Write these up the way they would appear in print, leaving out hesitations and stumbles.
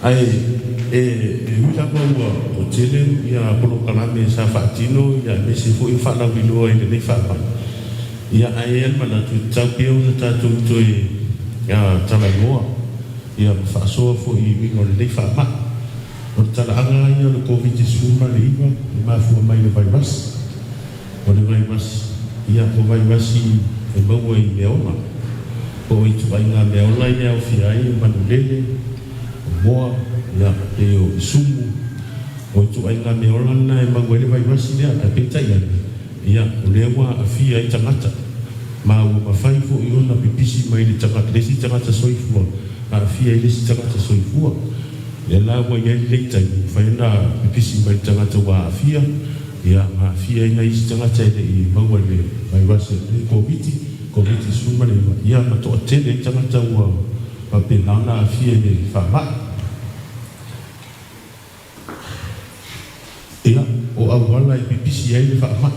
Ae e ui lava ua tele ia polokalame sa faatino ia aemaise foi o faalauiloa i lenei faamai, ia ae i ai le manatu e tatau pea ona tatou toe talanoa ia ma faasoa foi i uiga o lenei faamai. O le talaaga lava ia o le Koviti-19 e mafua mai i le vairasi. O le vairasi, ia o vairasi e maua i meaola, po o ituaiga meaola ia e aofia ai o manulele, o moa, ia pei o isumu, o ituaiga meaola na e maua ai le vairasi lea. Ae peitai ane, ia o lea ua aafia ai tagata, ma ua mafai foi ona pipisi mai le tagata le isi tagata soifua aafia i le isi tagata soifua. Lea la ua i ai lenei taimi, ua mafai ona pipisi mai le tagata ua aafia, ia ma aafia ai nai isi tagata e le i maua i le vairasi o le Koviti, Koviti-19, ia ma toatele ai tagata ua faapena ona aafia i le faamai. Ia, o auala e pipisi ai le faamai,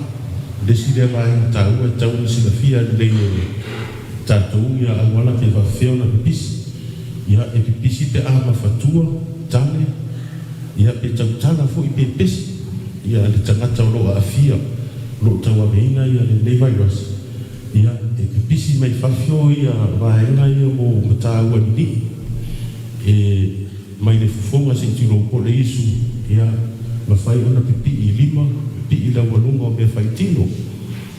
le isi lea vaega taua e tatau ona silafia lelei e tatou ia auala pe faapefea ona pipisi. Ia, e pipisi pe a mafatua, tale, ia pe tautala foi pe pesi ia le tagata o lo o aafia, o lo o tauaveina ia lenei vairasi, ia e pipisi mai fafo ia vaega ia mo mataualilii e mai le fofoga se i tulou po o le isu, ia mafai ona pipii i lima, pipii i laualuga o mea faitino,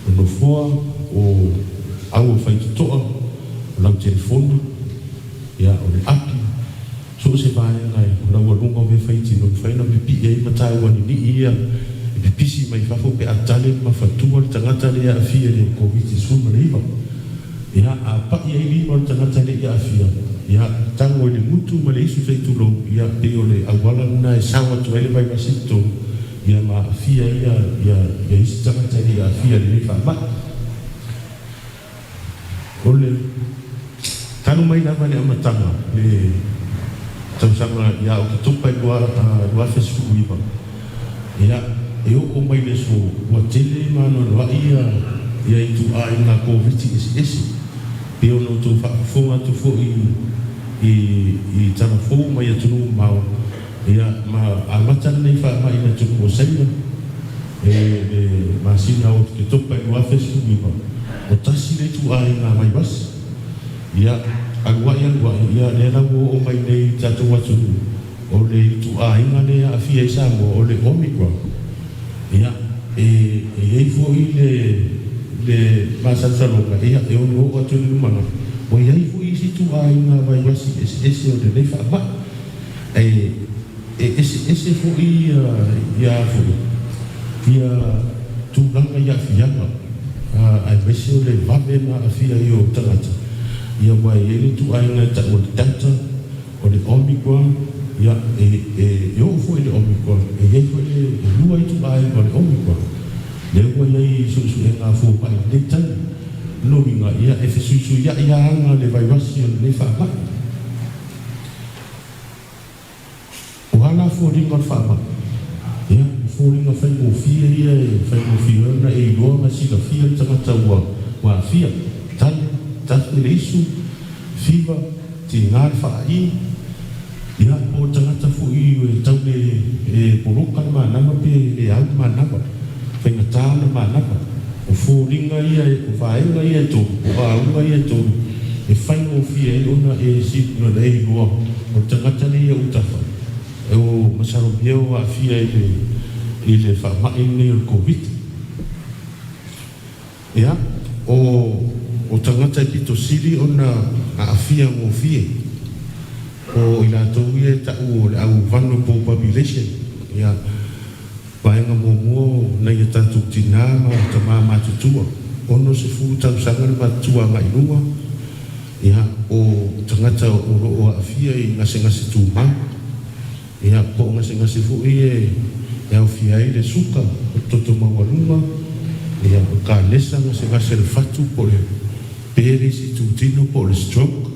o nofoa, o aua faitotoa, o lau telefoni, ia o le api, so o se vaega o laualuga o mea faitino e mafai ona pipii ai mataualilii ia e pipisi mai fafo pe a tale ma mafatua le tagata lea e aafia i le Koviti-19. Ia, a pai ai lima o le tagata e le i aafia, ia, tago i le gutu ma le isu se i tulou, ia, pei o le auala lena e sao atu ai le vaivasi i totonu, ia ma aafia ai ia isi tagata e le i aafia i lenei faamai. O le talu mai lava i le amataga i le tausaga ia Oketopa i le 2019, ia, e oo mai le aso ua tele ma anoanoai ia ituaiga Koviti eseese. Pei ona outou faafofoga atu foi i tala fou mai atunuu mamao, ia, ma amata lenei faamai i le atunuu o Saina i le masina o Oketopa i le 2019, ua tasi le ituaiga vaivasi. Ia, alu ai alu ai, ia lea la ua oo mai nei i le tatou atunuu, o le ituaiga lea e aafia ai Samoa, o le Omicron. Ia, e i ai foi le le masalosaloga, ia, e ono oo atu i le lumanai, ua i ai foi isi ituaiga vaivasi eseese o lenei faamai. E eseese foi ia foi ia tulaga i aafiaga, aemaise o le vave ona aafia ai o tagata, ia aua e i ai le ituaiga e tau o le Delta, o le Omicron, ia e oo foi i le Omicron, e i ai foi le e lua ituaiga o le Omicron, lea ua i ai i suesuega a fomai i lenei taimi. O lona uiga, ia e fesuisuiai lava aga o le vaivasi o lenei faamai. O a la foliga o le faamai? Ia, o foliga faigofie ia e faigofie ai ona e iloa ma silafia le tagata ua aafia, tale, tafe le isu, fiva, tiga le faai, ia, po o le tagata foi e tau le e poloka le manava pe le au le manava, faigata ona manava. O foliga ia, o vaega ia e tolu, po o auga ia e tolu e faigofie ai ona e ona e iloa o le tagata lea i ou tafa, o masalomia o aafia i le i le faamai lenei o le Koviti. Ia, o o tagata e pito sili ona aafia gofie, o i latou ia e tau o le au vulnerable population, ia, Vaega muamua o nai a tatou tinā ma tamā matutua, 60 tausaga le matutua agai i luga, ia, o tagata o lo o aafia i gasegase tumau, ia, po o gasegase foi e aofia ai le suka, o le toto maualuga, ia, o le kanesa, gasegase o le fatu po o le pe le isi itutino po o le stroke.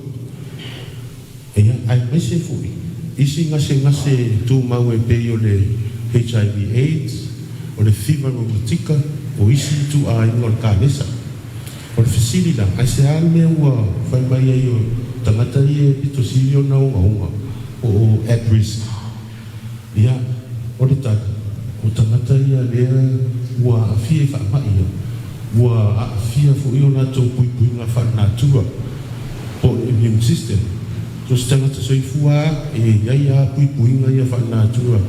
Ia, aemaise foi isi gasegase tumau e pei o le HIV Aids, o le fiva reumatika, o isi ituaiga o le kanesa. O le fesili la, aisea le mea ua fai mai ai o tagata ia e pito sili ona ogaoga po o at risk? Ia, o le tali, o tagata ia lea ua aafia i faamai ia, ua aafia foi o latou puipuiga faalenatura po o le immune system. So o se tagata soifua lava e i ai lava puipuiga ia faalenatura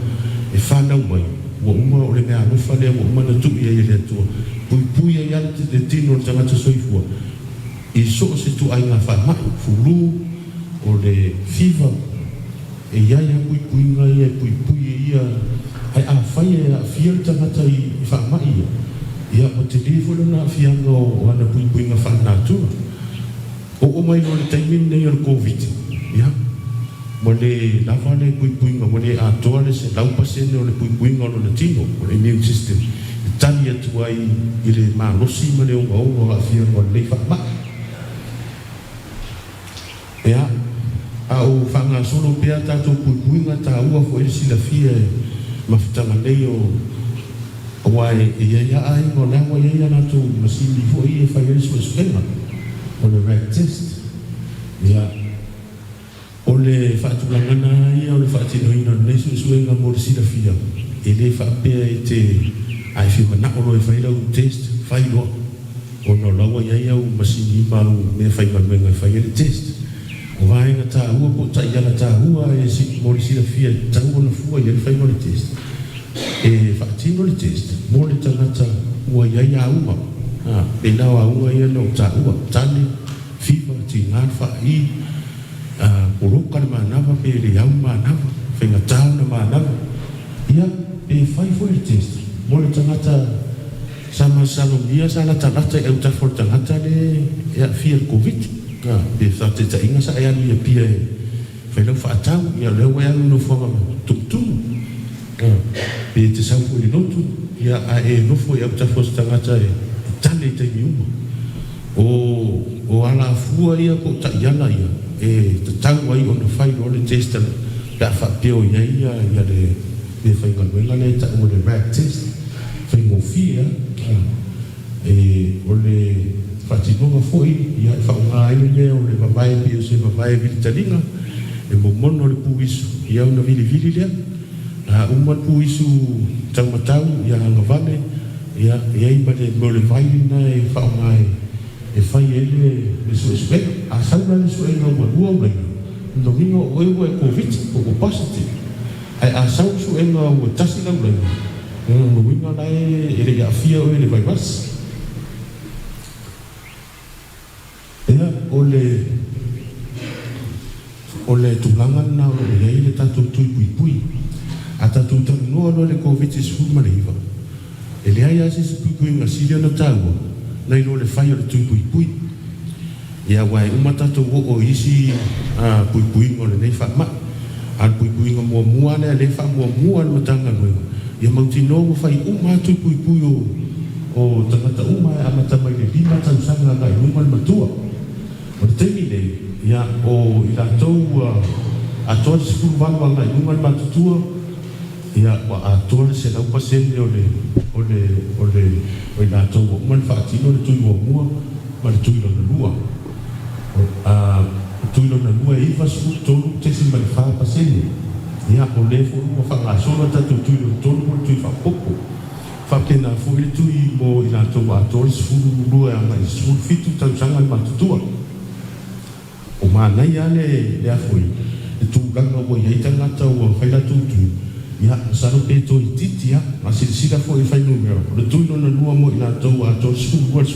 e fanau mai, ua uma o le meaalofa lea ua uma ona tuu i ai e le Atua, puipui ai lava le tino o le tagata soifua i so o se ituaiga faamai, flu, o le fiva, e i ai lava puipuiga ia e puipui e ia. Ae afai e aafia le tagata i faamai ia, ia ua tele foi lona aafiaga o ana puipuiga faalenatura. Oo mai loa i le taimi lenei o le Koviti, ia, ua le lava le puipuiga, ua le atoa le 100% o le puipuiga o lona tino, o le immune system, e tali atu ai i le malosi ma le ogaoga o aafiaga o lenei faamai. Ia, a o faagasolo pea tatou puipuiga, taua foi le silafia e mafutaga nei o aua e i ai lava aiga o la ua i ai a latou masini foi ia e fai ai le suesuega, o le rat test. Ia, o le faatulagaga lava ia o le faatinoina o lenei suesuega mo le silafia, e le faapea e te a e fia manao loa e fai lau test, fai loa. Ona o la ua i ai au masini ma au meafaigaluega e fai ai le test. O vaega taua po o taiala taua e mo le silafia e tatau ona fua i ai le faiga o le test. E faatino le test mo le tagata ua i ai auga, pei la o auga ia na ou taua, tane, fiva, tiga le faai, poloka le manava pe le au le manava, faigata ona manava. Ia, pe fai foi le test mo le tagata sa masalomia sa latalata i autafa o le tagata lea e aafia i le Koviti. Pe faataitaiga sa e alu i Apia e fai lau faatau, ia o lea ua e alu i nofoaga tumutumu. Pe e te sau foi i le lotu, ia ae e nofo i autafa o se tagata e tane i taimi uma. O alafua ia po o taiala ia e tatau ai ona fai loa le test pe a faapea o i ai ia le meafaigaluega lea e tau o le rat test. Faigofie lava. O le faatinoga foi ia e faaaoga ai le mea o le vavae pei o se vavae vilitaliga e momono le puisu ia ona vilivili lea. A uma le puisu taumatau ia agavale ia e i ai ma le mea o le vai lena e faaaoga e fai ai le suesuega. A sau la le suega ua lua au laina, lona uiga o oe ua e Koviti po ua positive. Ae a sau le suega ua tasi lau laina, o lona uiga la e le i aafia oe i le vairasi. Ia, o le o le tulaga lena o lo o i ai le tatou tui puipui. A tatou talanoa loa i le Koviti-19, e leai lava se isi puipuiga sili ona taua nai lo le fai o le tui puipui. Ia, aua e uma tatou oo i isi puipuiga o lenei faamai. A o le puipuiga muamua lava lea, lea e faamuamua e le Matagaluega, ia mautinoa ua fai uma lava tui puipui o tagata uma e amata mai le 5 tausaga agai i luga le matua. O le taimi nei, ia, o i latou ua atoa le 18 agai i luga le matutua, ia, ua atoa le 100% o le, o le, o le, o i latou ua uma ona faatino le tui muamua ma le tui lona lua. O, a, o tui lona lua e 93.4%. Ia, o lea foi ua faagasolo a tatou tui lona tolu ma le tui faaopoopo. Faapena foi le tui mo i latou ua atoa le 12 agai i le 17 tausaga le matutua. O manaia lava le le a foi, le tulaga ua i ai tagata ua fai latou tui, ia, masalo pe toeitiiti lava. A silasila foi i fuainumera, o le tui lona lua mo i latou ua atoa le 12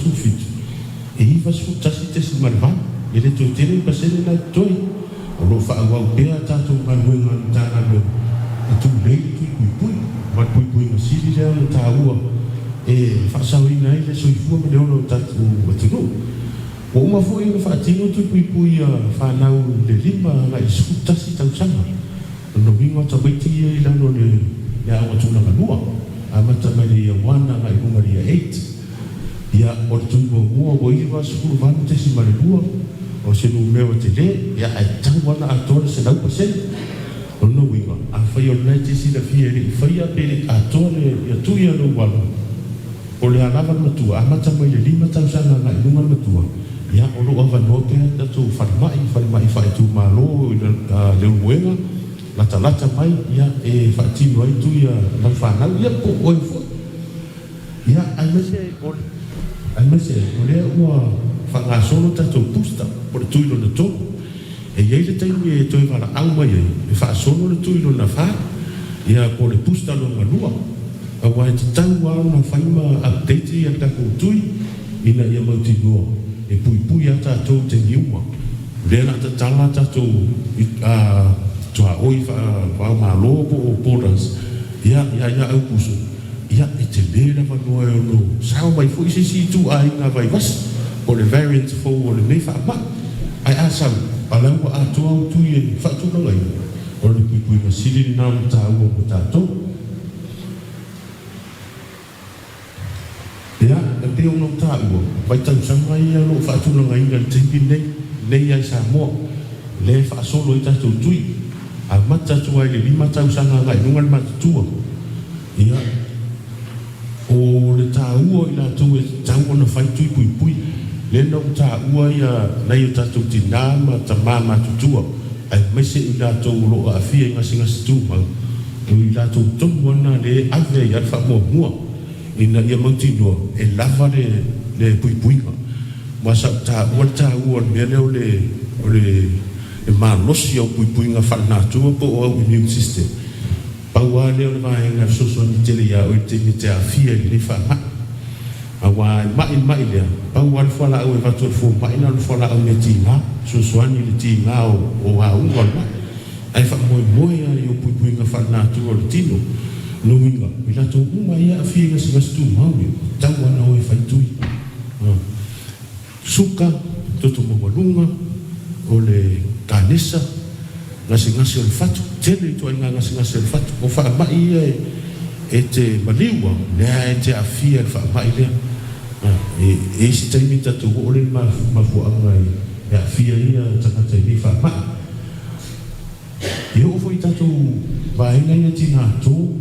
i le 17, e 91.8, e le toe tele ni pasene na e totoe. O lo o faaauau pea a tatou galuega a le Matagaluega e tulei le tui puipui, ma le puipuiga sili lea ona taua e faasaoina ai le soifua ma le ola o le tatou atunuu. Ua uma foi ona faatino tui puipui a fanau i le 5 agai i le 11 tausaga. O lona uiga o tamaiti ia i lalo o le aoga tulaga lua, amata mai le Year One agai i luga i le Year Eight. Ia, o le tui muamua ua 98.2, o se numera tele, ia ae tatau lava ona atoa le 100%. O lona uiga, afai o lena e te silafia e le i faia pe le i atoa le ia tui a lou alo, o le a lava le matua, amata mai le 5 tausaga agai i luga le matua, ia o lo o avanoa pea le tatou falemai, falemai faaitumalo i Leulumoega. latalata mai ia e faatino ai tui a lau fanau ia po o oe foi. Ia aemaise o aemaise o lea ua faagasolo tatou booster po o le tui lona tolu. E i ai le taimi e toe valaau mai ai e faasolo le tui lona fa, ia po o le booster lona lua. Aua e tatau lava ona fai ma update ia le tatou tui ina ia mautinoa e puipui lava tatou i taimi uma. O lea o le a tatala tatou tuaoi faava-o-Malo po o borders ia ia Aukuso, ia e tele le avanoa e ono sao mai foi se isi ituaiga vaivasi po o le variant fou o lenei faamai. Ae a sau, a o la ua atoa au tui e faatulagaina, o le puipuiga sili lena ona taua mo tatou. Ia, e pei ona ou taua, vaitausaga ia o lo o faatulagaina i le taimi lenei, nei lava i Samoa, lea e faasolo ai tatou tui, amata atu lava i le 5 tausaga agai i luga le matutua. Ia, o le taua o i latou e tatau ona fai tui puipui, lea na ou taua ia nai o tatou tina ma tama matutua, aemaise i latou o lo o aafia i gasegase tumau, o i latou tonu lava na lea e ave ai lava le faamuamua ina ia mautinoa e lava le puipuiga. Ma sa ou taua le taua o le mea lea o le o le malosi o puipuiga faalenatura po o au immune system. Pau lava lea o le vaega e fesoasoani tele ia oe i le taimi e te aafia i lenei faamai. Aua e mai le mai lea, pau lava le fualaau e avatu e le fomai na o le fualaau meatiga, fesoasoani i le tiga o auga o le mai. Ae faamoemoe lava i ou puipuiga faalenatura o le tino. Lona uiga, o i latou uma ia e aafia i gasegase tumau ia, e tatau lava ona o e fai tui. Suka, toto maualuga, o le kanesa, gasegase o le fatu, tele ituaiga gasegase o le fatu. O faamai ia e te maliu a, lea e te aafia i le faamai lea. E i ai se taimi tatou oo lea i le mafuaaga e aafia ai tagata i nei faamai. E oo foi i tatou vaega ia tina to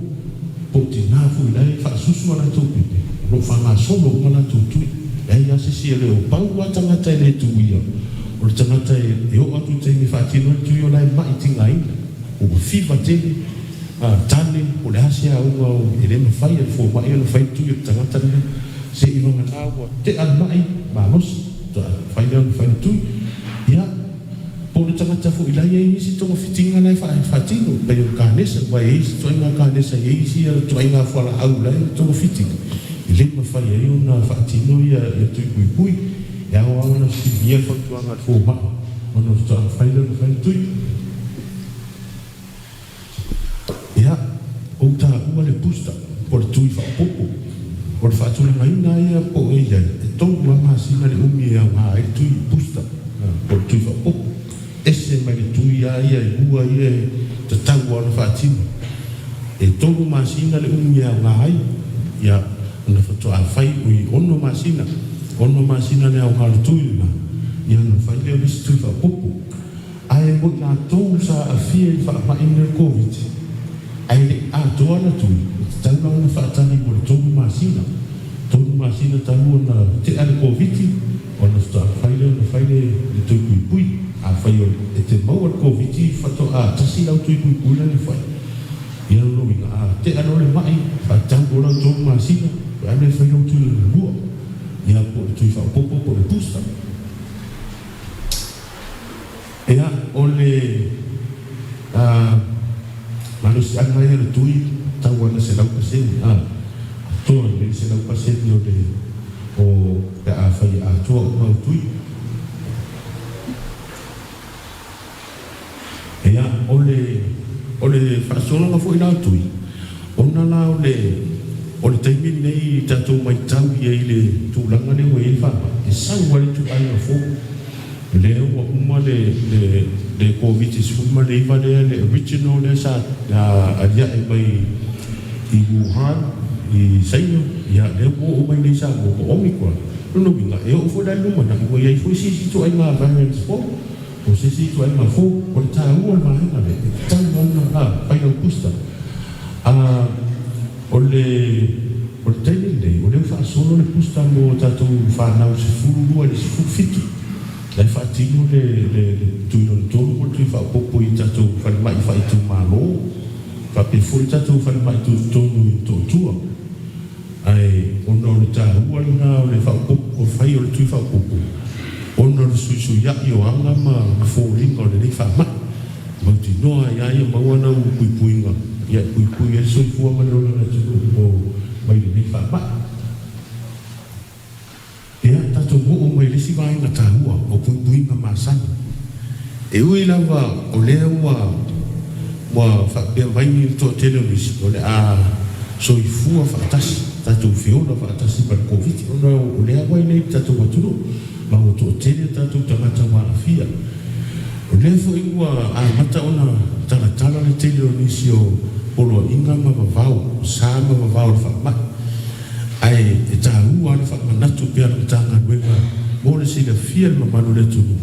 po o tina foi la e faasusu a latou pepe, o lo o faagasolo uma latou tui. Leai lava se isi e le o. Pau lava tagata e le tuia, o le tagata e oo atu i le taimi e faatino ai le tui o la e mai tigaina, ua fiva tele, tane, po o le a se auga o, e le mafai e le fomai ona fai le tui o le tagata lena. Seiavagana ua tea le mai malosi, faatoa mafai lea ona fai le tui. Ia. Po o le tagata foi la e i ai nisi togafitiga la e faatino, e pei o le kanesa, aua e i ai isi ituaiga kanesa, e i ai isi ituaiga fualaau la e togafitiga, e le mafai ai ona faatino ia tui puipui. E ao lava ona fesiligia le fautuaga a le fomai ona faatoa mafai lea ona fai le tui. Ia, ou taua le booster po o le tui faaopoopo. O le faatulagaina ia po o e i ai, e tolu lava masina le umi e aoga ai le tui booster po o le tui faaopoopo. Ese mai le tui lava ia e lua ia e tatau lava ona faatino. E tolu masina le umi e aoga ai, ia, ona faatoa fai ui ono masina, ono masina le aoga o le tui lena, ia ona fai lea o le isi tui faaopoopo. Ae mo i latou sa aafia i le faamai lenei o le Koviti, ae le i atoa ana tui, e tatau la ona faatali mo le tolu masina, tolu masina talu ona tea le Koviti, ona faatoa mafai lea ona fai le tui puipui. Afai e te maua i le Koviti faatoa tasi lau tui puipui la na fai, ia lona uiga, a tea loa le mai, faatau loa lau tolu masina, toe alu e fai lau tui lona lua, ia po o le tui faaopoopo po o le booster. Ia, o le malosiaga ia o le tui, tau ana 100%, a, atoa lelei le 100% o le, o, pe a fai e atoa uma au tui. Ia, o le, o le faasologa foi la o tui, ona la o le, o le taimi lenei tatou matau i ai i le tulaga lea ua i ai le faamai, e sau lava le ituaiga fou. Lea ua uma le le le Koviti 19 lea le original lea sa aliae mai i Wuhan i Saina, ia lea ua oo mai nei i Samoa ma Omicron. Lona uiga e oo foi la i le lumanai ua i ai foi se isi ituaiga variants fou, o se isi ituaiga fou. O le taua o le vaega lea e tatau lava ona fai lau booster. O le o le taimi lenei, o lea ua faasolo le booster mo tatou fanau 12 i le 17, la e faatino le le tui lona tolu po o le tui faaopoopo i tatou falemai faaitumalo. Faapea foi le tatou falemai tutotonu i Motootua. Ae ona o le taua lena o le faaopoopo o le fai o le tui faaopoopo ona o le fesuisuiai o aga ma foliga o lenei faamai. E mautinoa ai lava ia maua lau puipuiga e puipui ai le soifua ma le ola o le atunuu mai lenei faamai. Ia, tatou oo mai i le isi vaega taua o puipuiga masani. E ui lava o lea ua ua faapea mai le toatele o nisi o le a soifua faatasi, tatou feola faatasi ma le Koviti ona o lea ua i inei i le tatou atunuu ma ua toatele o tatou tagata ua aafia. O lea foi ua amata ona talatala le tele o nisi o poloaiga ma vavao, o sa ma vavao o le faamai. Ae e taua lava le faamanatu pea a le Matagaluega mo le silafia e le mamalu o le atunuu,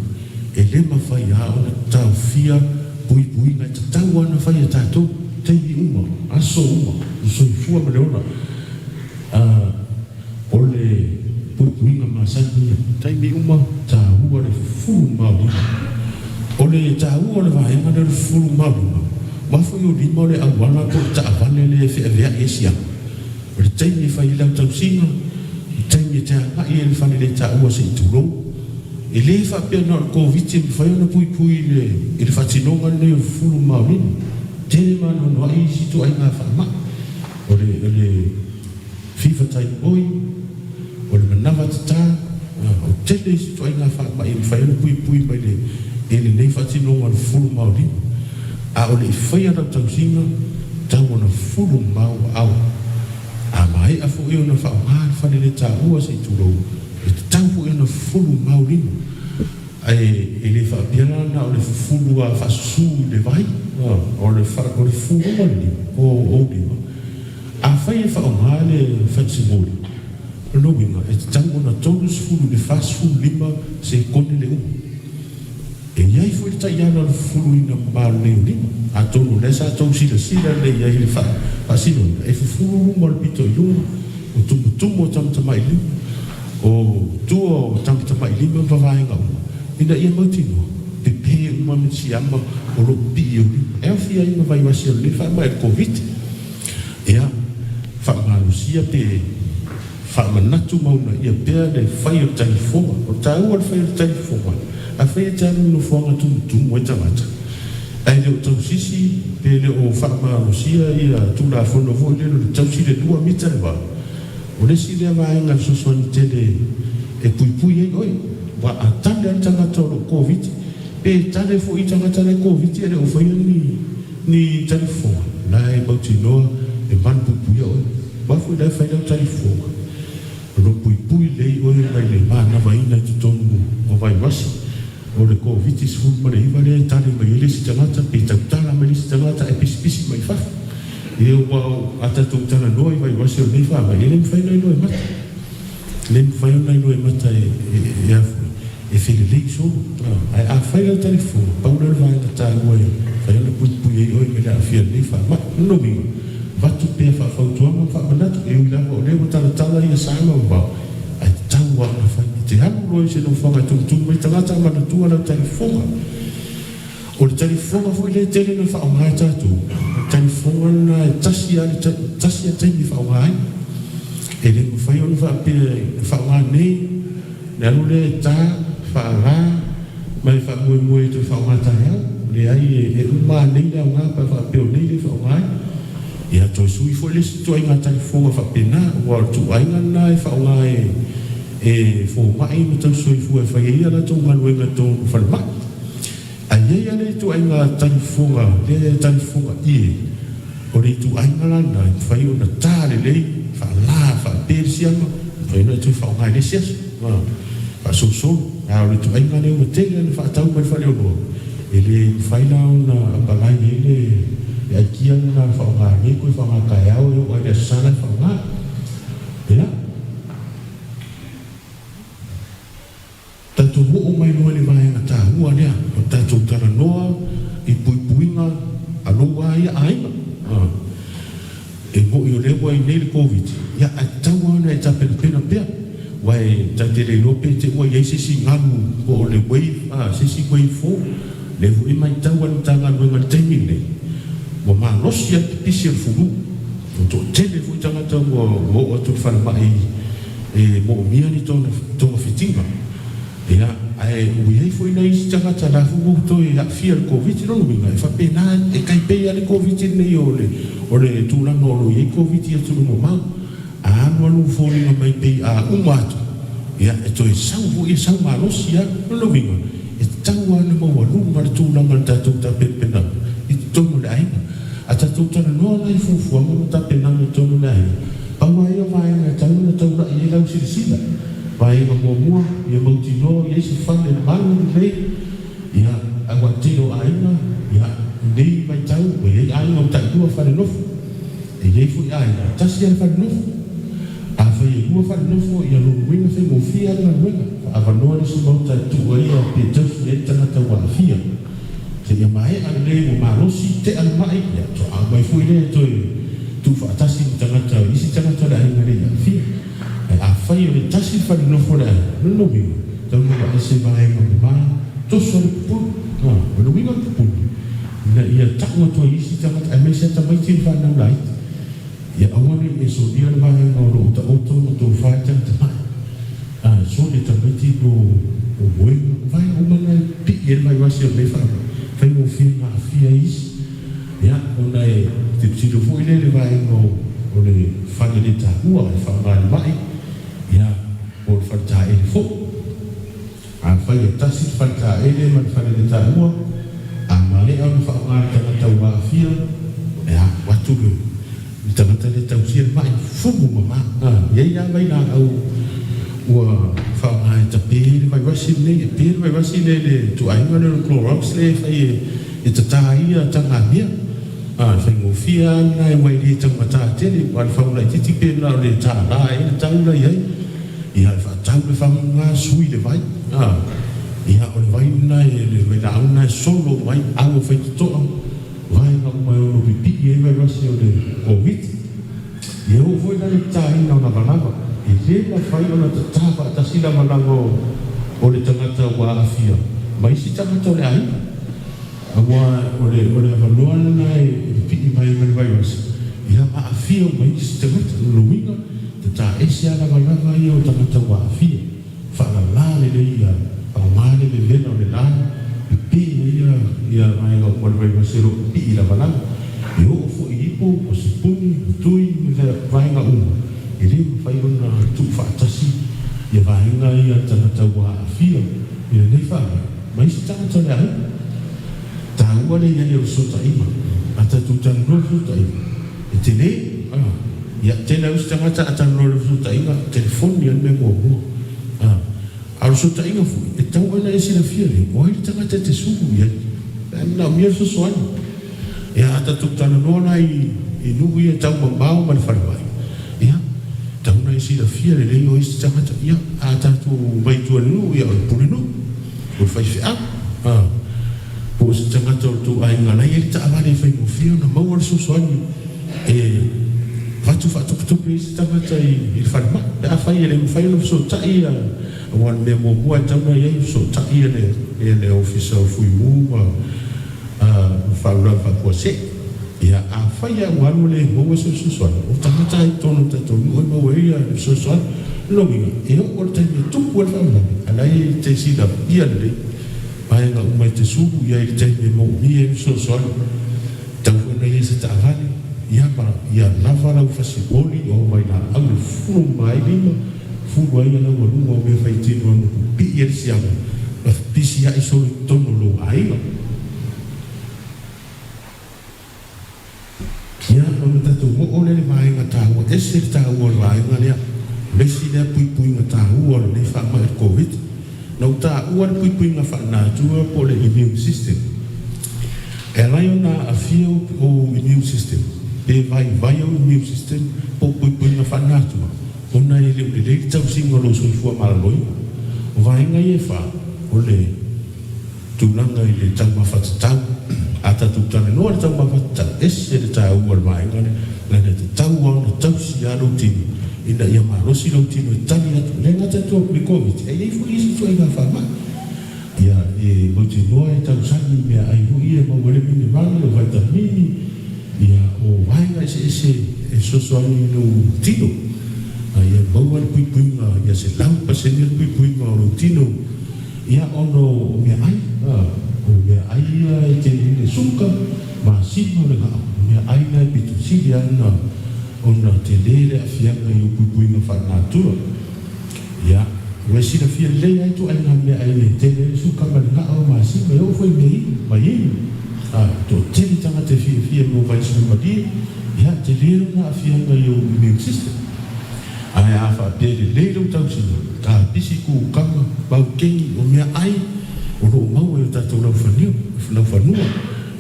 e le mafai lava ona taofia puipuiga e tatau lava ona fai e tatou, taimi uma, aso uma, le soifua ma le ola. O le puipuiga masani ia, taimi uma, taua le fufulu ma o lima. O le taua o le vaega lea o le fufulu ma o lima, aua foi o lima o le auala po o le taavale lea e feaveai ai siama. O le taimi e fai ai lau tausiga, o le taimi e te agai ai i le faleletaua se i tulou. E le faapea na o le Koviti e mafai ona puipui i le faatinoga lenei o le fufulu ma o lima. Tele ma anoanoai isi ituaiga faamai. O le fiva taipoi, o le manava tata, o tele isi ituaiga faamai e mafai ona puipui mai i lenei faatinoga o le fufulu ma o lima. A o le i faia lau tausiga, tau ona fufulu mamao aao. A maea foi ona faaaoga le faleletaua se i tulou, e tatau foi ona fufulu mamao lima. Ae e le faapea la na o le fufulu lava faasusu i le vai, o le fufuluga o le lima, o ou lima. Afai e faaaoga le falesimoli, o lona uiga e tatau ona 30 i le 45 sekone le umi. E i ai foi le taiala o le fufuluina mama lelei o lima. Atonu o lea sa tou silasila lelei i ai i le faasinoina, e fufulu luma o le pito i luga, o tumutumu o tamatamailima, o tua o tamatamailima ma vaega uma, ina ia mautinoa, pepe uma me siama o lo o pipii i ou lima. E aofia ai ma vaivasi o lenei faamai o le Koviti. Ia, faamalosia pe Faamanatu ma uunaia pea le fai o le talifofoga. O le taua o le fai o le talifofoga, afai e te alu i nofoaga tumutumu ai tagata, ae le o tausisi pe le o faamalosia ia Tulafono foi lele o le tausi i le lua mita le va, o le isi lea vaega e fesoasoani tele e puipui ai oe. Aua a tale lava le tagata o lo o Koviti, pe tale foi i tagata la e Koviti ae le o faia ni Ni talifofoga, la e mautinoa e malupuipuia oe. Aua foi la e fai lau talifofoga, o lo o puipui lelei oe mai le manavaina i totonu o vaivasi o le Koviti 19 lea e tali mai ai le isi tagata pe tautala mai le isi tagata ae pisipisi mai fafo. Ia aua a tatou talanoa i vaivasi o lenei faamai, e le mafai ona iloa e mata. E le mafai ona iloa e mata e a foi, e felelei solo. Ae afai lau talifofoga, pau lea o le vaega taua e mafai ona puipui ai oe mai le aafia i lenei faamai. O lona uiga, avatu pea faafautuaga ma faamanatu, e ui lava o lea ua talatala ia sa ma vavao, ae tatau lava ona fai. E te alu loa i se nofoaga e tumutumu ai tagata, manatua lau talifofoga. O le talifofoga foi lea e tele ina faaaoga e tatou, o le talifofoga lena e tasi lava le tasi lava le taimi e faaaoga ai. E le mafai ona faapea e faaaoga nei, le alu lea e ta, faala, ma e faamoemoe e toe faaaoga taeao. Leai, e uma lava nei le aoga pe a faapea o nei le faaaoga ai. Ia toe sui foi le isi ituaiga talifofoga faapena, aua o le ituaiga lena e faaaoga e fomai ma tausisoifua e fai ai a latou galuega i totonu o falemai. Ae i ai lava le ituaiga talifofoga lea e talifofoga ie, o le ituaiga la lena e mafai ona ta lelei, faala, faape le siama, mafai ona e toe faaaoga i le isi aso, faasolosolo. A o le ituaiga lea ua tele ona faatau mai le faleoloa, e le mafai la ona apalai ai le aikia lena e faaaoga nei toe faaaoga taeao e oo lava i le Aso Sa la e faaaoga. Ia. Tatou oo mai loa i le vaega taua lea o le tatou talanoa i puipuiga a lou lava ia aiga. E moni o lea ua i nei le Koviti, ia ae tatau lava ona e tapenapena pea, aua e ta te le iloa pe te ua i ai se isi galu po o le wave, se isi wave fou. O lea foi e matau a le Matagaluega i le taimi lenei, Ua malosi lava le pipisi o le fulu. Ua toatele foi tagata ua oo atu i le falemai e moomia ni togafitiga. Ia, ae ua i ai foi nai isi tagata la foi ua toe aafia i le Koviti. Lona uiga, e faapena, e tai pei lava le Koviti lenei o le o le tulaga o lo o i ai Koviti i atunuu mamao. A alu alu foliga mai pei a uma atu, ia e toe sau foi, e sau malosi lava. Lona uiga, e tatau lava ona maualuga le tulaga o le tatou tapenapenaga i totonu o le aiga. A tatou talanoa la i fuafuaga ma tapenaga i totonu o le aiga, pau lava ia o vaega e tatau ona taulai i ai lau silasila. Vaega muamua, ia mautinoa i ai se fale malu lelei, ia, aua o le tele o aiga, ia, i lenei vaitau ua i ai aiga ua tailua fale nofo. E i ai foi aiga, e tasi lava le fale nofo. Afai e lua fale nofo, ia lona uiga e faigofie lava le galuega, faaavanoa le isi maota e tuu ai pe tausi ai le tagata ua aafia. Seia maea lelei ua malosi, tea le mai, ia faatoa aumai foi lea e toe tuufaatasi ma tagata, isi tagata o le aiga e le i aafia. Ae afai o le tasi le fale nofo o le aiga, lona uiga, e tatau ona vaai se vaega mama, toso le pupuni. O le uiga o le pupuni, ina ia tau atu ai i isi tagata aemaise lava tamaiti ma fanau laiti, ia aua ne i e solia le vaega o lo o taoto ma tofa ai tagata mai. A soli e tamaiti mo moega, o vaega uma na e pipii ai le vaivasi o lenei faamai, e faigofie ona aafia ai isi. Ia, ona e tilotilo foi lea i le vaega o le fale le taua e faaaoga e le mai, ia, po o le fale taele foi. Afai e tasi le fale taele ma le fale le taua, a maea ona faaaoga e le tagata ua aafia, e alu atu le tagata lea e tausia le mai, fumu mama. E i ai lava vailaau ua faaaoga e tape ai le vaivasi lenei. E pe le vaivasi lea i le ituaiga lea o le Clorox lea e fai e tata ai ia tagamea. E faigofie lava lena aua e le taugata tele, aua o le fau laitiiti pe na o le $1 ea le tau la i ai. Ia e faatau le faguga, sui le vai. A, ia o le vai lena e, le vailaau lena e solo uma ai au o faitotoa, vaega uma e ono pipii ai vairasi o le Koviti. Ia oo foi la le tataina o lavalava. E le mafai ona tata faatasi lavalava o le tagata ua aafia ma isi tagata o le aiga. Aua o le o le avanoa lena e pipii mai ai ma le vairasi, ia ma aafia uma ai isi tagata. O lona uiga, tata ese lava lavalava ia o tagata ua aafia. Faalala lelei ia, faaaoga le vevela o le la, pepe ai ia ia vaega uma o le vairasi o lo o pipii i lavalava. E oo foi i ipu, o sipuni, o tui ma vaega uma, e le mafai ona tuufaatasi ia vaega ia a le tagata ua aafia i lenei faamai. Ma isi tagata o le aiga. Taua le i ai o le fesootaiga. A tatou talanoa i le fesootaiga, e tele. A, ia, tele lava isi tagata a talanoa i le fesootaiga, telefoni lava le mea muamua. A, a o le fesootaiga foi, e tatau ona e silafia lelei, o ai le tagata e te sulu i ai, pe a manaomia le fesoasoani. Ia, a tatou talanoa la i, i nuu ia tau mamao ma le falemai, ia, e tatau ona e silafia lelei o ai isi tagata. Ia, a tatou omai i tua i le nuu, ia, o le pulenuu. O le faifeau, a, po o se tagata o le tou aiga la e i ai le taavale e faigofie ona maua le fesoasoani e avatu faatupatupe ai se tagata i le falemai pe afai e le mafai ona fesootai ia, aua o le mea muamua e tatau ona i ai e fesootai ia le Ofisa o Fuimu ma Faalavelave Faafuasei. Ia, afai lava ua alu e le maua se fesoasoani, o tagata lava i totonu o le tatou nuu e maua ai le fesoasoani. O lona uiga, e oo i le taimi e tupu ai le faalavelave, a o la e te silafia lelei vaega uma e te sulu i ai i le taimi e manaomia ai le fesoasoani. E tatau foi ona i ai se taavale, ia, ma ia lava lau fasimoli o au vailaau e fulu uma ai lima, fulu ai laualuga o mea faitino e ono pipii ai le siama ma pisiai solo i totonu o lou aiga. Ia, ona tatou oo lea i le vaega taua, ese le taua o le vaega lea, o le isi lea puipuiga taua o lenei faamai o le Koviti. Na ou taua le puipuiga faalenatura po o le immune system. E ala ai ona aafia ou immune system, pe vaivai ou immune system po o puipuiga faalenatura, ona e le o lelei le tausiga o lou soifua maloloina. O vaega ia e fa, o le. Tulaga i le taumafa tatau. A tatou talanoa i le taumafa tatau, ese le taua o le vaega lea, leaga e tatau lava ona tausi lava lou tino ina ia malosi lou tino e tali atu, e le gata i le Koviti, ae i ai foi isi ituaiga faamai. Ia, e mautinoa e tausami i meaai foi ia e maua ai le minerale, o vaitamini, eseese e fesoasoani i lou tino, a ia maua le puipuiga ia 100% le puipuiga o lou tino, ia ona o meaai, o meaai ia e tele ai le suka, masima o le gao, o meaai na e pito sili lava ona tele le aafiaga i ou puipuiga faalenatura. Ia, ua e silafia lelei lava ituaiga meaai e tele ai le suka ma le gao ma masima, e oo foi i mea inu, mai inu. A, toatele tagata e fiafia i mea o vaisui malie, ia, tele lona aafiaga i ou immune system. Ae a faapea e lelei lou tausiga, kapisi, kukama, maukeni, o meaai o lo o maua i o tatou laufanua,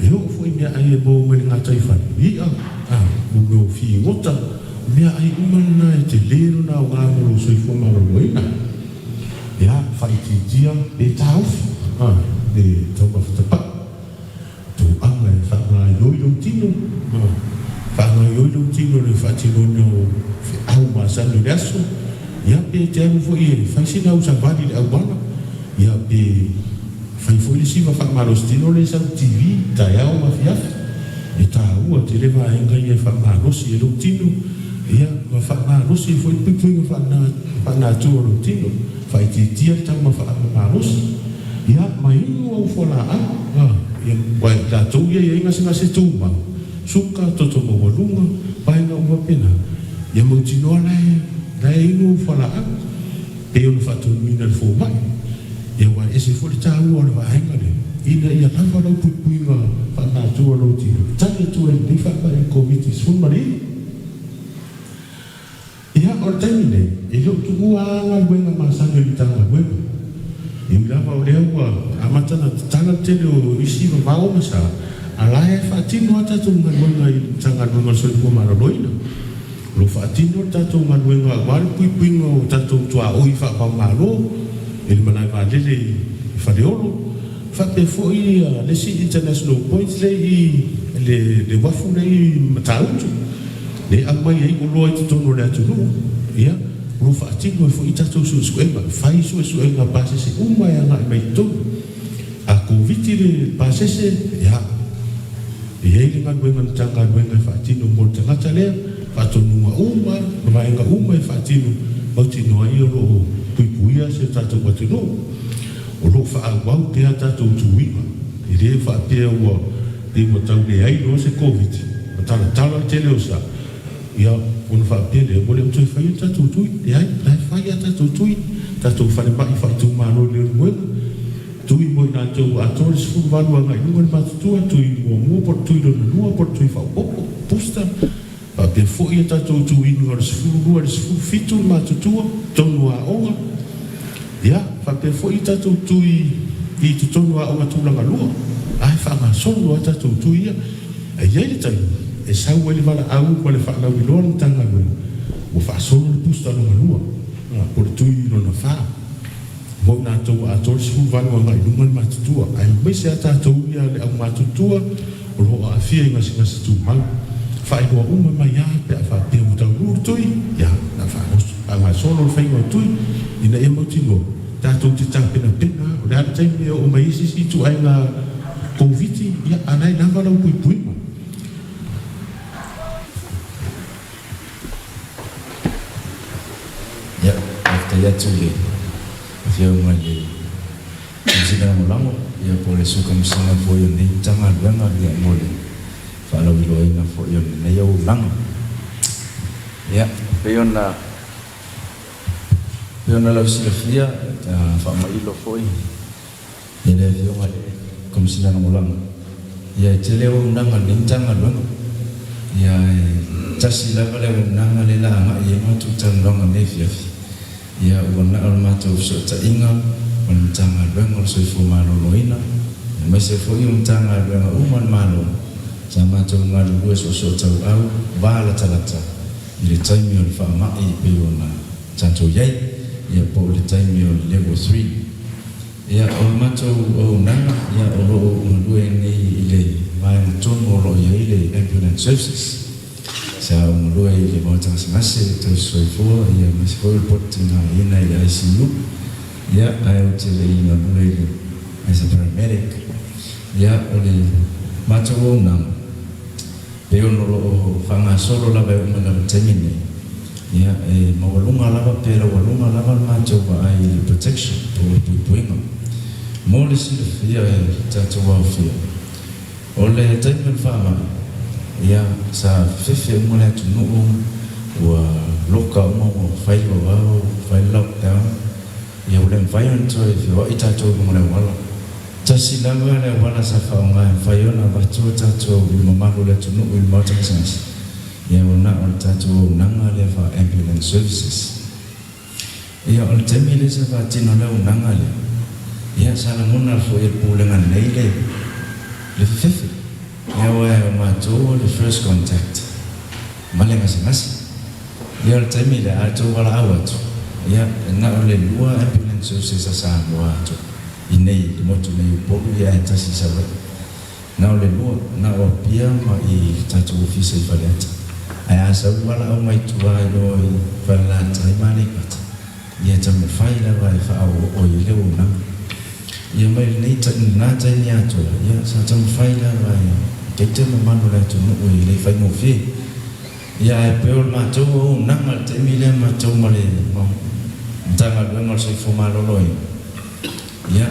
e oo foi i meaai e maua mai le gataifale, i'a, a, o mea o figota, O meaai uma lena e tele lona aoga mo lou soifua maloloina. Ia, faaitiitia pe taofi le taumafa tapa'i, tauaga e faagaoioi lou tino, faagaoioi lou tino i le faatinoina o feau masani o le aso, ia pe e te alu foi e fai sina au savali i le auala, ia pe Fai foi le siva faamalositino lea i sau TV, taeao ma afiafi. E taua tele vaega ia e faamalosi ai lou tino, ia ma faamalosi ai foi le puipuiga faalenatura o lou tino. Faaitiitia le taumafa malosi, ia ma inu au fualaau, ia aua i latou ia e i ai gasegase tumau, suka, toto maualuga, vaega uma faapena, ia mautinoa la e la e inu au fualaau. Pei ona faatonuina e le fomai, ia aua e ese foi le taua o le vaega lea, ina ia lava lau puipuiga faanatua o lou tino e tali atu ai i lenei faamai o le Koviti-19. Ia, o le taimi nei, e le o tuua lava galuega masani a le Matagaluega. E ui lava o lea ua amata ona tatala le tele o isi vavao ma sa, a la e faatino lava tatou galuega i le Matagaluega o le Soifua Maloloina. O lo o faatino le tatou galuega aua le puipuiga o tatou tuaoi faava-o-Malo i le malae vaalele i Faleolo, faapea foi le isi international point lea i le uafu lea i Matautu, lea e aumai ai oloa i totonu o le atunuu. Ia, o lo o faatino ai foi tatou suesuega, fai suesuega pasese uma e agai mai i totonu. A Koviti le pasese, ia, e i ai le galuega a le Matagaluega e faatino mo le tagata lea, faatonuga uma ma vaega uma e faatino, mautinoa ai o lo o puipuia si o tatou atunuu. O lo o faaauau pea a tatou tuiga, e le faapea ua pei ua tau leai loa se Koviti, ma talatala le tele o sa, ia, ona faapea lea ua le o toe faia le tatou tui. Leai, o la e fai a tatou tui, tatou falemai faaitumalo i Leulumoega, Tui mo i latou ua atoa le 18 agai i luga le matutua, tui muamua po o le tui lona lua po o le tui faaopoopo, booster, faapea foi a tatou tuuina o le 12 i le 17 le matutua, totonu o aoga, ia, faapea foi a tatou tui i totonu o aoga tulaga lua, ae faagasolo lava tatou tui ia. E i ai le taimi e sau ai le valaau ma le faalauiloa a le Matagaluega ua faasolo le booster lona lua po o le tui lona fa. Mo i latou ua atoa le 18 agai i luga le matutua, aemaise a tatou ia le aumatutua o lo o aafia i gasegase tumau. Faailoa uma mai a pe a faapea ua taunuu le tui, ia, o le a faagasolo le faiga o tui ina ia mautinoa tatou te tapenapena o le a le taimi e oo mai ai se isi ituaiga Koviti, ia, a la e lava lau puipuiga. Ia, faafetai atu i le Afioga i le Komesina Lagolago, ia po o le Sui Komesina foi o lenei Matagaluega ia mo le faalauiloaina foi o lenei auaunaga. Ia, pei ona pei ona lau silafia, faamailo foi i le Afioga i le Komesina Lagolago, ia e tele auaunaga a lenei Matagaluega. Ia e tasi lava le auaunaga lea la agai i ai matou talanoaga i lenei afiafi, ia ua na o le matou fesootaiga ma le Matagaluega o le Soifua Maloloina, aemaise foi o Matagaluega uma a le Malo sa matou galulue soosootauau va latalata i le taimi o le faamai e pei ona tatou i ai, ia po o le taimi o le level three. Ia, o le matou auaunaga, ia, o lo o ou galue nei i le vaega tonu o lo o i ai le Ambulance Services. Sa ou galue i le Maota Gasegase Tausi Soifua, ia, aemaise foi o le potigaina i le ICU, ia, ae ou te le i galue i le as a paramedic. Ia, o le matou auaunaga, pe. Pei ona o lo o faagasolo lava e oo mai lava i le taimi lenei, ia, e maualuga lava pe laualuga lava le matou vaai i le protection po o le puipuiga. Mo le silafia e le tatou aofia, o le taimi o le faamai, ia, sa fefefe uma le atunuu, ua loka uma, ua fai le vavao, ua fai le lockdown, ia ua le mafai ona toe feoai tatou i luga o le auala. Tasi lava le auala sa faaaoga e mafai ona avatu a tatou i mamalu o le atunuu i le Maota Gasegase, ia ua na o le tatou auaunaga lea faa-ambulance services. Ia o le taimi lea sa faatino le auaunaga lea, ia sa lagona foi e le Pulega nei le le fefefe, ia aua o matou o le first contact ma le gasegase. Ia o le taimi lea a outou valaau atu, ia na o le lua ambulance services a Samoa atoa. I nei i le motu nei Upolu ia ae tasi i Savaii. Na o le lua, na o Apia ma i le tatou ofisa i Faleata. Ae a sau le valaau mai tua i o i Falelatai ma Aleipata, ia e taumafai lava e faaoooo i ai le auaunaga. Ia mai lenei lena taimi atoa, ia sa taumafai lava e itaita le mamalu o le atunuu e le faigofie. Ia ae pei o le matou auaunaga i le taimi lea matou ma le Matagaluega o le Soifua Maloloina, ia,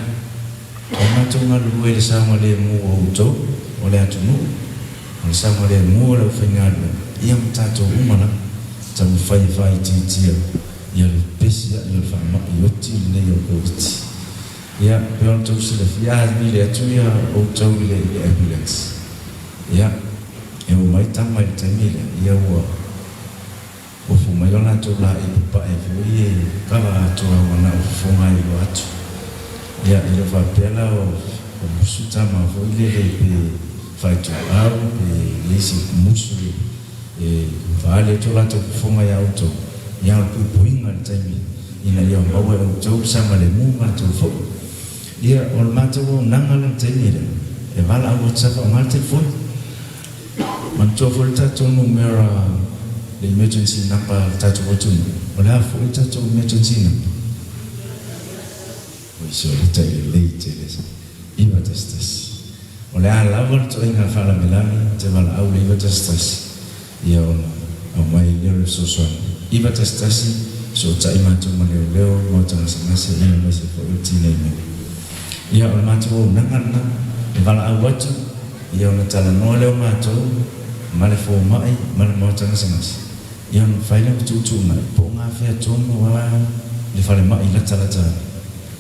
o matou galulue i le saogalemu o outou, o le atunuu, o le saogalemu o le aufaigaluega, ia ma tatou uma lava, taumafai e faaitiitia ia le pesia'i o le faama'i oti lenei o le Koviti. Ia, pei ona outou silafia, a vili atu ia outou i le ambulance, ia, e omai tama i le taimi lea, ia ua ofu mai o latou laei papae foi e kava atoa ua na o fofoga ai loa atu. Ia, e le o faapea la o musu tama foi lele pe faituau pe i ai se musu e faali atu o latou fofoga ia outou, ia o le puipuiga i le taimi ina ia maua e outou le saogalemu matou foi. Ia, o le matou auaunaga la i le taimi lea, e valaau atu sa faaaoga le telefoni. Manatua foi le tatou numera, le emergency number a le tatou atunuu. O le a foi le tatou emergency number? Oi sole tai lelei tele sa. 911. O le a lava le toaiga faalavelave te valaau le 911 ia ona aumai lea o le fesoasoani. 911, Fesootai matou ma leoleo, maota gasegase ia aemaise foi o le tinei mu. Ia o le matou auaunaga lena, e valaau atu ia ona talanoa lea o matou ma le fomai ma le maota gasegase, ia ona mafai lea ona tuutuunai po o gafea tonu a le falemai latalata ane,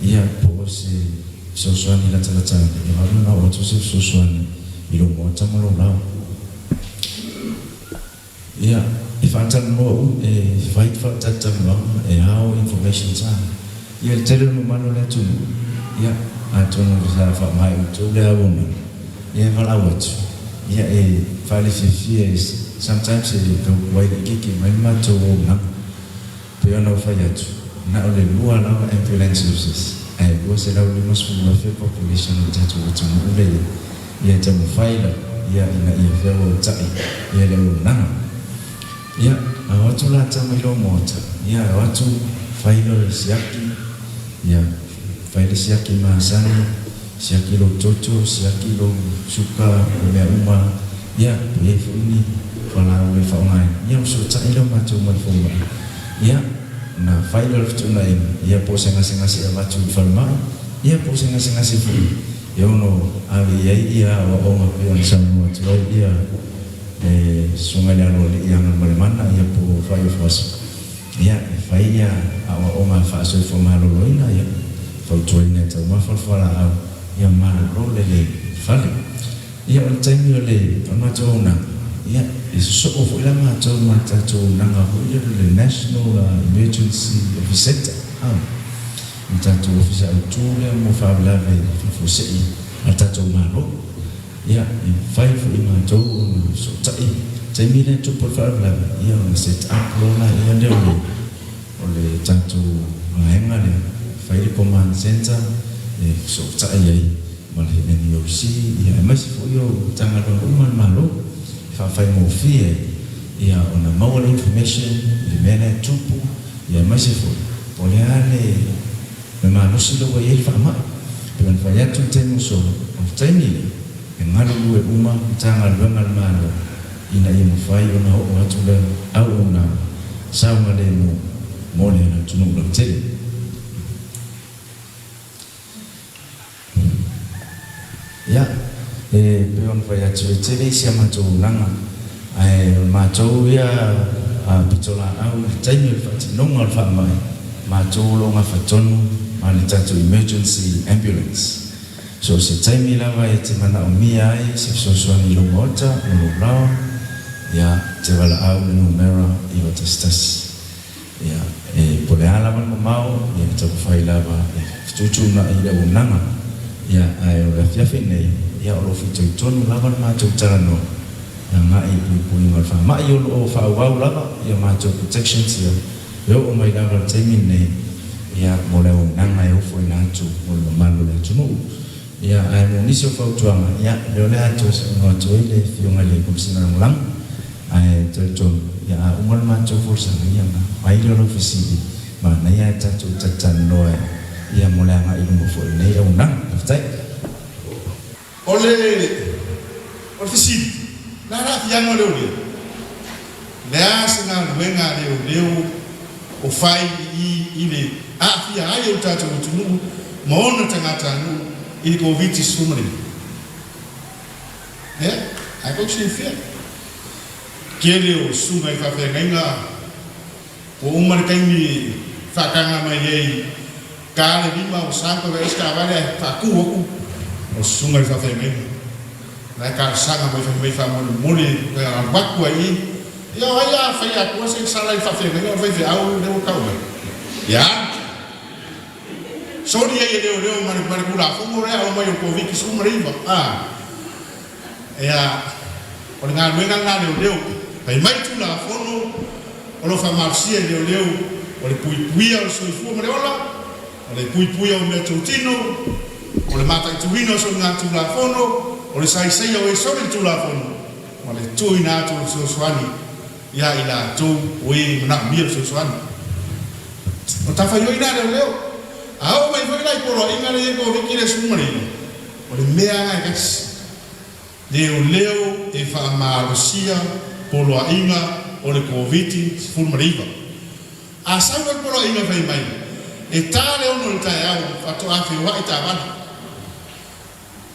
ia po o se fesoasoani latalata ane, e vave ona oo atu se fesoasoani i lou maota ma lou laoa. Ia, e faatalanoa uma, e fai faatalatalanoaga, e ao information sa. Ia, le tele o le mamalu o le atunuu, ia, atonu sa faaaoga e outou le auaunaga, ia e valaau atu, ia e faalefiafia e sometimes e tau laitiiti mai le matou auaunaga. Pei ona ou fai atu, na o le lua lava ambulance services, ae 250,000 population o le tatou atunuu lea i ai, ia e taumafai lava ia ina ia feauautai ia le auaunaga. Ia, a o atu la tama i lou maota, ia e o atu fai le siaki, ia fai le siaki masani, siaki lou toto, siaki lou suka, o mea uma, ia, pe i ai foi ni fualaau e faaaogaina, ia ona fesootai lea o matou ma le fomai. Ia, ona fai lea o le fetuunaiga, ia po o se gasegase e avatu i le falemai, ia po o se gasegase foi e ono ave i ai ia aoaoga pei ona saunoa atu ai ia le Susuga i le Aloalii ia Galumalemana, ia po o Faaiofo Aso. Ia, e fai ia aoaoga faasoifua maloloina, ia, fautuaina e taumafa le fualaau, ia malolo le le fale. Ia, o le taimi o le o le matou auaunaga, ia, e sosoo foi la matou ma le tatou auaunaga foi lea o le National Emergency Office Centre, a, le tatou ofisa autu lea mo faalavelave faafuasei a le tatou Malo. Ia, e mafai foi e matou ona fesootai i le taimi lea e tupu ai le faalavelave, ia ona set up loa laia lea o le o le tatou vaega lea, fai le command centre e fesootai ai ma le NEOC, ia aemaise foi o Matagaluega uma a le Malo e faafaigofie ai ia ona maua le information i le mea lea e tupu, ia aemaise foi po o le a le Le malosi lea ua i ai le faamai. Pe ona fai atu le taimi ua sola, o le taimi lea, e galulue uma Matagaluega a le Malo ina ia mafai ona oo atu le auaunaga saogalemu mo le atunuu lautele. Ia, e pei ona fai atu, e tele isi a matou auaunaga, ae o le matou ia pitolaau i le taimi o le faatinoga o le faamai, matou o lo o gafa tonu ma le tatou emergency ambulance. So o se taimi lava e te manaomia ai se fesoasoani i lou maota ma lou laoa, ia, te valaau i le numera 911. Ia, e po o le a lava le mamao, ia e taumafai lava e fetuutuunai i le auaunaga. Ia, ae o le afiafi lenei, ia o lo o fitoitonu lava le matou talanoa e agai i puipuiga o le faamai o lo o faaauau lava ia matou protections ia e oo mai lava i le taimi lenei, ia, mo le auaunaga e ofoina atu mo le mamalu o le atunuu. Ia, ae mo nisi o fautuaga, ia, lea o le a toe saunoa atu ai le Afioga i le Komesina Lagolago. Ae talitonu, ia a uma le matou folasaga, ia ona aumai lea o lau fesili, manaia ae tatou talatalanoa ia mo le agai i luma foi o lenei auaunaga. Faafetai. O le o le fesili, o le a le aafiaga o leoleo? O le a se galuega a leoleo o fai i i i le aafia ai o le tatou atunuu ma ona tagatanuu i le Koviti-19? Ea, ae tou silafia, tele o susuga i faafeagaiga ua uma le taimi e faataga mai ai ta le lima o sa toe vaai se taavale ae faatu atu o susuga i faafeagaiga la e talosaga mai fai mai faamolemole toe alu atu ai i ia o ai a fai atua se sala i faafeagaiga o le faifeau lea ua tau mai ia alu Soli ai e leoleo ma le Tulafono lea aumai o le Koviti-19. A Ea, o le galuega lena a leoleo. Fai mai Tulafono o lo o faamalosia e leoleo o le puipuia o le soifua ma le ola, o le puipuia o mea totino, o le mataituina o soligatulafono, o le saisaia o e soli le Tulafono, ma le tuuina atu o le fesoasoani ia i latou o e manaomia le fesoasoani. O tafaioi la leoleo. A oo mai foi la i poloaiga lea i ai Koviti le 19, o le mea lava e tasi, leoleo e faamalosia poloaiga o le Koviti 19. A sau loa le poloaiga fai mai, e ta le 6 i le taeao faatoa feoai taavale.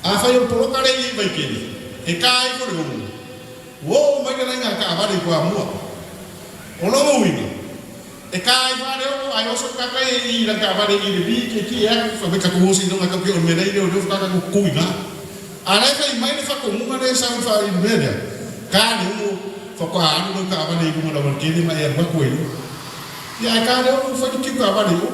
Afai o le poloka lea i ai Vaitele, e ta ai fo le 6, ua oo mai le laina taavale i Toamua. O lona uiga, e ta ai fa le 6 ae oso le tata i lana taavale i le vi tietie atu, fai mai tatou oso i lona tau pei o le mea la i leoleo fa tatou tutu i ina. A la e fai mai le faatonuga lea e sau i le mea lea, ta le 6 faatoa alu lau taavale i luga o le aualatele ma e alu atu ai loa. Ia ae ta le 6 fai le kiu taavale i o.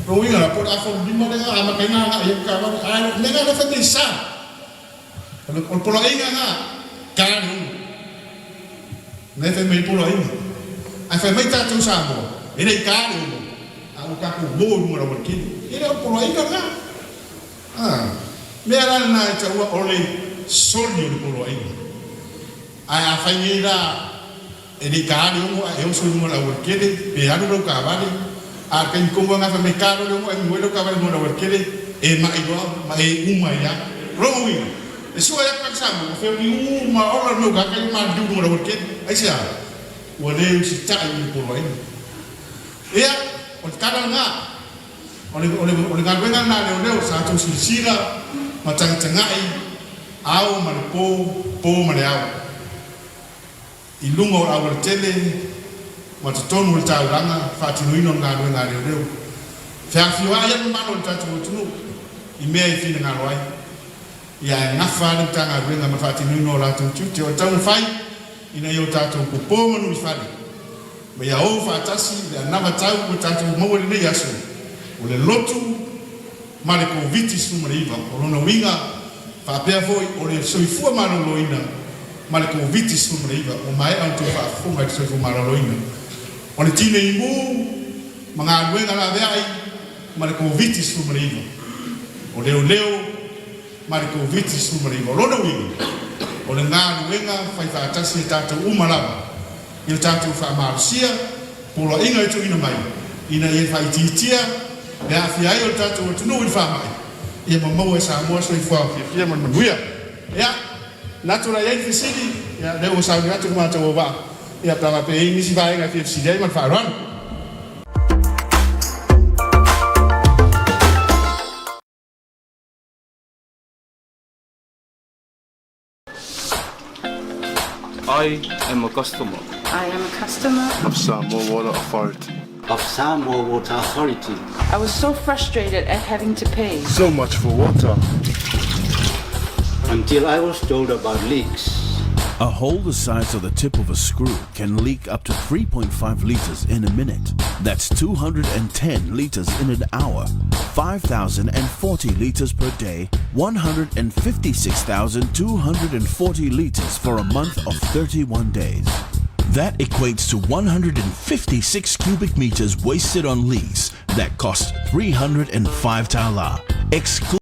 Lona uiga la, po o le afa 5 lea amata ai ona agai atu taavale, ae o le mea lena lea fai mai sa. O le poloaiga lena, ta le 6. Lena e fai mai ai poloaiga. Ae fai mai tatou Samoa, e le i ta le 6, a ua tatou mo i luga o le aualatele. E le o le poloaiga lena. A, mea la lena e taua o le soli o le poloaiga. Ae a fai nei la, E le i ta le 6 ae oso i luga o le aualatele, pe alu lau taavale, a o le taimi tonu lava lena fai mai ta loa le 6 ae muai lau taavale i luga o le aualatele, e mai loa ma e uma ai lava. O lona uiga, e sue atu tagata Samoa, ua feoti uma ola le mau tagata ia maliliu i luga o le aualatele. Aisea? Ua le usitai i le poloaiga. Ia, o le tala lena. O le, o le, o le galuega lena a leoleo, sa tou silasila ma tagatagai ao ma le po, po ma le ao. I luga o le aualatele ma totonu o le taulaga faatinoina o le galuega a leoleo. Feafioai ai mamalu o le tatou atunuu i mea e finagalo ai. Ia ae gafa lava le Matagaluega ma le faatinoina o latou tiute o le taumafai ina ia o tatou popo manu i fale ma ia o faatasi i le anava tau ua tatou maua i lenei aso o le lotu ma le Koviti-19. O lona uiga, faapea foi o le soifua maloloina ma le Koviti-19 ua maea ona tou faafofoga i le soifua maloloina. O le tinei mu ma galuega laveai ma le Koviti-19. O leoleo ma le Koviti-19. O lona uiga, o le galuega fai faatasi e tatou uma lava i le tatou faamalosia poloaiga e tuuina mai ina ia faaitiitia le aafia ai o le tatou atunuu i le faamai, ia ma maua e Samoa soifua fiafia ma le manuia. Ia, na tulai ai le fesili, Ia, lea ua sauni atu le matou auvaa, ia, pe a faapea e i ai nisi vaega e fia fesili ai ma le faaaloalo. I am a customer. I am a customer. Of Samoa Water Authority. Of Samoa Water Authority. I was so frustrated at having to pay. So much for water. Until I was told about leaks. A hole the size of the tip of a screw can leak up to 3.5 liters in a minute. That's 210 liters in an hour, 5,040 liters per day, 156,240 liters for a month of 31 days. That equates to 156 cubic meters wasted on leaks that cost 305 tala. Exclu-